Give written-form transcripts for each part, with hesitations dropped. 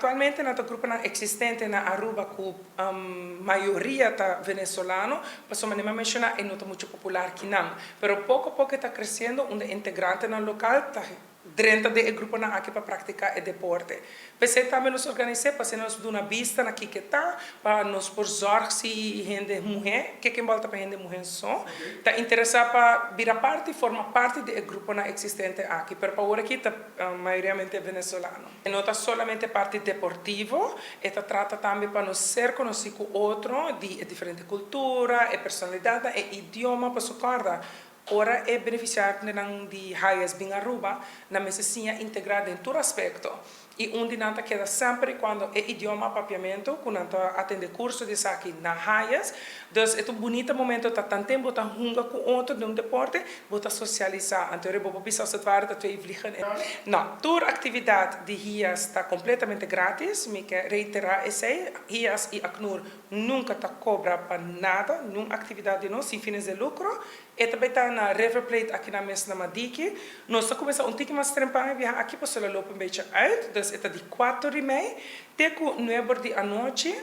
Actualmente nan ta gruponan existente na Aruba cu mayoria ta venezolano, pasobra manera menciona, e no ta mucho popular akinan. Pero poco poco ta creciendo, unda integrantenan local ta drenta den e gruponan aki pa practica e deporte. P'esey tambe nos a organisa pa nos duna bista na kico ta, pa nos por zorg si hende muhe, kicking ball ta pa hende muhe so, ta interesa pa bira parti, forma parti di e gruponan existente aki, pero pa awor aki ta mayoriamente venezolano. No ta solamente parti deportivo, e ta trata tambe pa nos ser conoci cu otro, di diferente cultura, e personalidad, e idioma, pa socorda. Ora e beneficiarionan di HIAS bin Aruba, nan mester siña integra den tur aspecto. Y un di nan ta keda semper cuando e idioma Papiamento, cu nan ta atende curso di esaki na HIAS. Dus e un bunita momento, ta tanto bo ta hunga cu otro den un deporte, bo ta socialisa. Anto bo por bisa, als het ware, dat twee vliegen. No, tur actividad di HIAS ta completamente gratis. Mi kier reitera esey. HIAS y ACNUR nunca ta cobra pa nada, ningun actividad di nos, sin fines di lucro. E tambe ta na River Plate aki na mes na Madiki. Nos ta cuminsa un tiki mas trempan biaha aki, pa e loop een beetje uit. Dus e ta di 4:30 te cu 9 di anochi.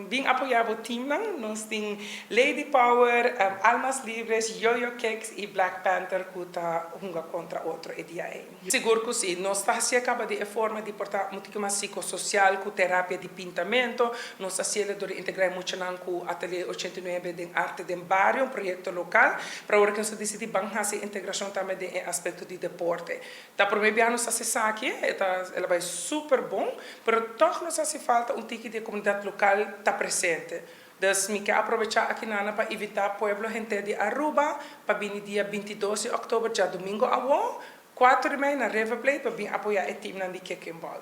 Bin apoya e teamnan. Nos tin Lady Power, Almas Libres, Yo-Yo Kicks y Black Panther cu ta hunga contra otro e dia ey. Sigur cu si. Nos ta caba di forma di por ta mucho mas psicosocial cu terapia di pintamento. Nos ta haciendo di integra mucho cu Atelier 89 di Arte den Bario, un proyecto local. Pa awor cu nos a dicidi ban haci integracion tambe den aspecto di deporte. Ta prome biaha nos ta aki, el a bay super bon, pero toch nos ta haci falta un tiki di comunidad local ta presente. Dus mi kier aprovecha aki nan pa invita pueblo, hende di Aruba, pa bin dia 22 di october, diadomingo awo, 4:30 na River Plate, pa bin apoya e team di kicking ball.